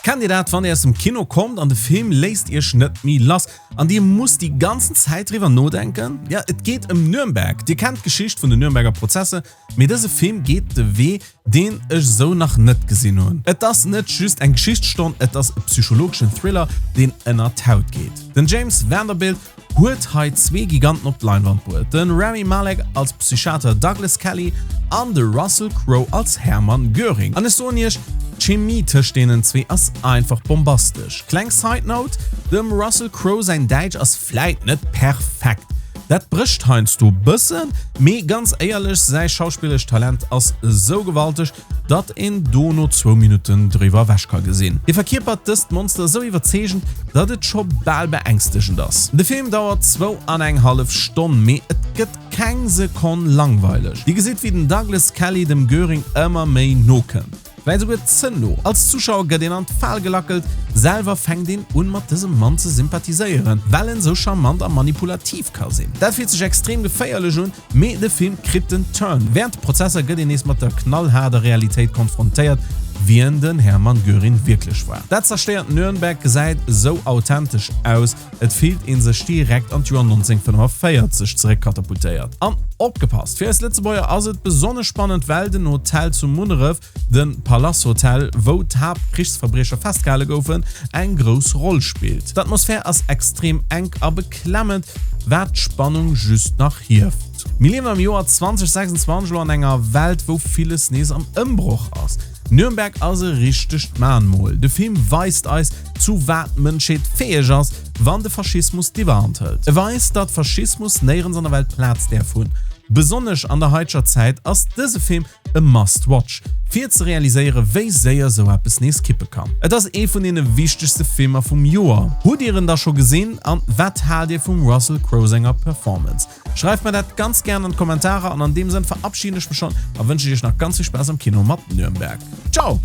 Kennt dir dat, wann dir aus dem Kino kommt an de Film léisst iech net méi lass an dir musst déi ganzen Zäit driwwer nodenken? Jo, et geet ëm Nürnberg. Dir kennt d'Geschicht vun den Nürnberger Prozesse, mee dëse Film geet de Wee, deen ech esou nach net gesinn hunn. Et ass net just eng Geschichtsstonn, et ass e psychologeschen Thriller, deen ënner d'Haut geet. Den James Vanderbilt huet hei zwee Giganten op d'Leinwand bruet, de Rami Malek als Psychiater Douglas Kelly an de Russell Crowe als Hermann Göring. An ech soen iech, d'Chemie tëscht deenen zwee ass einfach bombastesch. Kleng Side Note, Dem Russell Crowe säin Däitsch ass vläit net perfekt, dat brécht heiansdo bëssen, mee ganz éierlech, säi schauspillerescht Talent ass esou gewalteg, datt een do no zwou Minutten driwwer ewech ka gesinn. Hie verkierpert dëst Monster esou iwwerzeegend, datt et scho bal beängstegend ass. De Film dauert zwou an eng hallef Stonn, mee et gëtt keng Sekonn langweileg. Dir gesitt wéi den Douglas Kelly dem Göring ëmmer méi no kënnt, vläit esouguer ze no. Als Zuschauer gëtt een an d'Fal gelackelt, selwer fänkt een un mat dësem Mann ze sympathiséieren, well en esou charmant a manipulativ ka sinn. Dat fillt sech extrem geféierlech un, Mee de Film kritt den Turn. Wärend de Prozesser gëtt een nees mat der knallhaarder Realitéit konfrontéiert, wien den Hermann Göring wierklech war. Dat zerstéiert Nürnberg gesäit esou authentesch aus, et fillt ee sech direkt an d'Joer 1945 zeréckkatapultéiert. An opgepasst, fir eis Lëtzebuerger ass et besonnesch spannend, well den Hotel zu Munneref, de Palace Hotel, wou d'Haaptkrichsverbriecher festgehale goufen, eng grouss Roll spillt. D'Atmosphär ass extrem enk a beklemmend, wat d'Spannung just nach hieft. Mir liewen am Joer 2026 elo an enger Welt, wou villes nees am Ëmbroch ass. Nürnberg ass e richtegt Mahnmol. De Film weist eis, zu wat d'Mënschheet fäeg ass, wann de Faschismus d'Iwwerhand hëlt. E weist, datt Faschismus néierens an der Welt Plaz däerf hunn. Besonnesch an der haiteger Zäit ass dëse Film E Must Watch, fir ze realiséiere wéi séier sou eppes nees kippe kann. Et ass ee vun deene wichtegste Filmer vum Joer. Hutt dir en da scho gesinn an wat haalt dir vum Russell Crowe senger Performance? Schreift mer dat ganz gären an d'Kommentarer an an deem Sënn verabschiden ech mech schonn a wënschen iech nach ganz vill Spaass am Kino mat Nürnberg. Ciao!